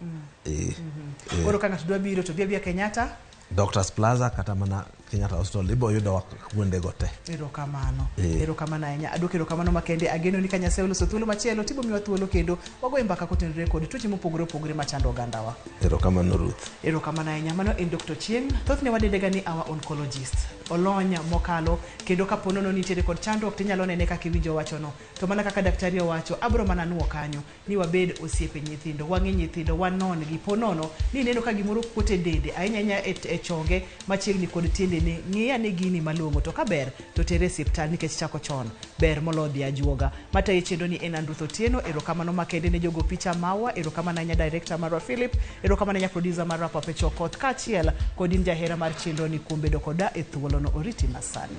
Koro ka ng'ato dwa biro to bi abiya Kenyatta Doctors Plaza kata mana Kenyatta Hospital, ibo yudowa kuondego te. Erokamano. Eh. Erokamano ahinya. Aduoko erokamano makende. Ageno ni ka Nyasaye oloso thuolo machielo, tibo miwa thuolo kendo wagoye mbaka kotenore kod tuoche mopogore opogore machando ogandawa. Erokamano, Ruth. Erokamano ahinya. Mano en Dr. Chieng. Thothne wadendega ni our oncologist. Olony mokalo, kendo kapo nono nitiere kod chandruok tinyalo nene kaka iwinjo wachono. To mana kaka daktari owacho, abro mana nuo kanyo ni wabed osiepe nyithindo, wang'i nyithindo, wanon gi. Po nono ni ineno ka gimoro kuot e dende, ahinya ahinya e chonge machiegni kod tiendene, ng'i ane gini malong'o, to kaber to tere e osiptal, nikech chako chon ber molo dhi ajuoga. Matayo chenro ni en an Ruth Otieno. Erokamano makende ne jogo picha mawa, erokamano ahinya director marwa Philip, erokamano ahinya producer marwa Papecho Okoth, kaachiel kod in jahera mar chenro ni kuom bedo koda e thuolono. Oriti masani.